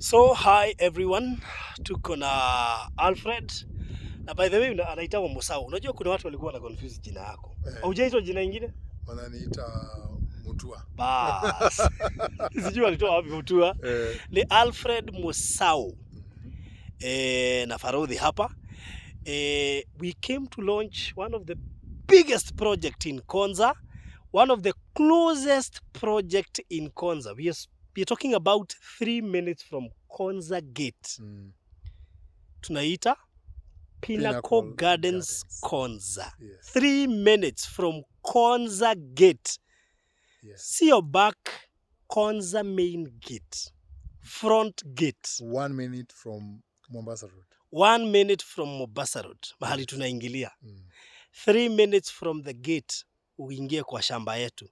So hi everyone, tuko na Alfred na by the way anaitwa Musau. Unajua kuna watu walikuwa na confuse jina yako. Eh. Haujaitwa jina ingine? Wananiita Mutua. Bas. Sijui walitoa wapi Mutua. Ni Alfred Musau. Na Farudhi hapa. We came to launch one of the biggest project in Konza, one of the closest project in Konza. We are talking about 3 minutes from Konza Gate. Tunaita Pinnacle, Pinnacle Gardens, Gardens. Konza. 3 minutes from Konza Gate. Sio back, Konza main gate. Front gate. One minute from Mombasa Road. 1 minute from Mombasa Road, mahali tunaingilia. 3 minutes from the gate uingie kwa shamba yetu.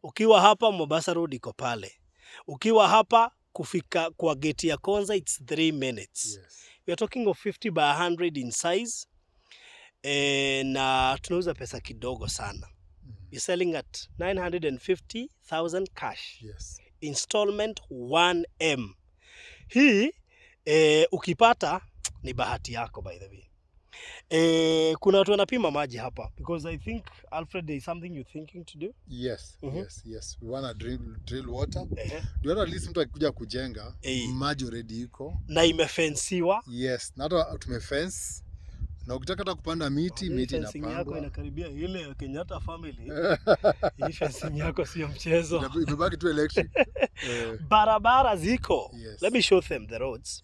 Ukiwa hapa, Mombasa Road iko pale. Ukiwa hapa, kufika kwa gate ya Konza, it's 3 minutes. We are talking of 50 by 100 in size. Na tunauza pesa kidogo sana. We're selling at 950,000 cash. Installment 1M. Hii ukipata ni bahati yako, by the way. Kuna watu wanapima maji hapa because I think, Alfred, there is something you're thinking to do. Yes. Yes. We wanna drill water. Ndio at least mtu akikuja kujenga, maji already iko. Na imefensiwa. Yes. Na hata tumefence. Na ukitaka hata kupanda miti, Hii miti fencing yako inapandwa. Inakaribia ile ya Kenyatta family. Hii fencing yako sio mchezo. Imebaki tu electric. Barabara ziko. Yes. Let me show them the roads.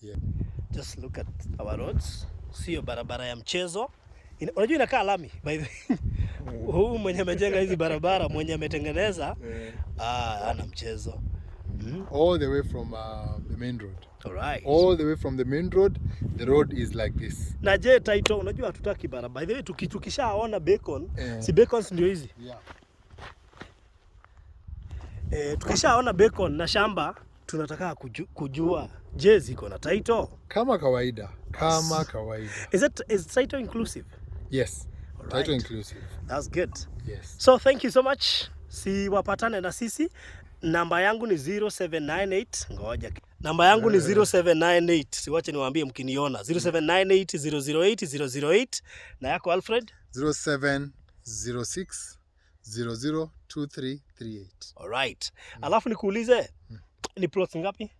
Just look at our roads. Sio barabara ya mchezo. Unajua inakaa lami, by the way. Huu mwenye amejenga hizi barabara, mwenye ametengeneza, ah, ana mchezo. All the way from the main road. Alright. All the way from the main road, the road is like this. Na je, title, unajua hatutaki barabara. By the way, tukishaona beacon, si beacons ndio hizi? Yeah. Tukishaona beacon na shamba, tunataka kujua je, ziko na title? Kama kawaida. Kama kawaida. Is title inclusive? Yes. Alright. Title inclusive. That's good. Yes. So thank you so much. Si wapatane na sisi. Namba yangu ni 0798. Ngoja. Namba yangu ni 0798. Siwache niwaambie mkiniona. 0798 008 008 na yako, Alfred? 0706 002338. Alright. Alafu nikuulize, ni plots ngapi?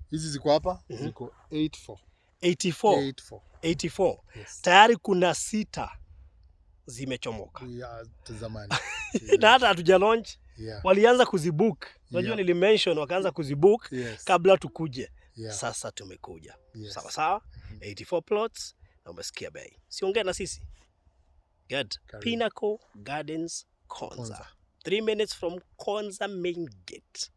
Hizi ziko hapa, ziko 84. 84. 84. 84. Yes. Tayari kuna sita zimechomoka. Ya zamani. Na hata hatuja launch. Walianza kuzibook. Unajua nilimention wakaanza kuzibook kabla tukuje. Sasa tumekuja. Yes. Sawa sawa. 84 plots na umesikia bei. Siongea na sisi. Good. Karibu. Pinnacle Gardens, Konza. Konza. 3 minutes from Konza main gate.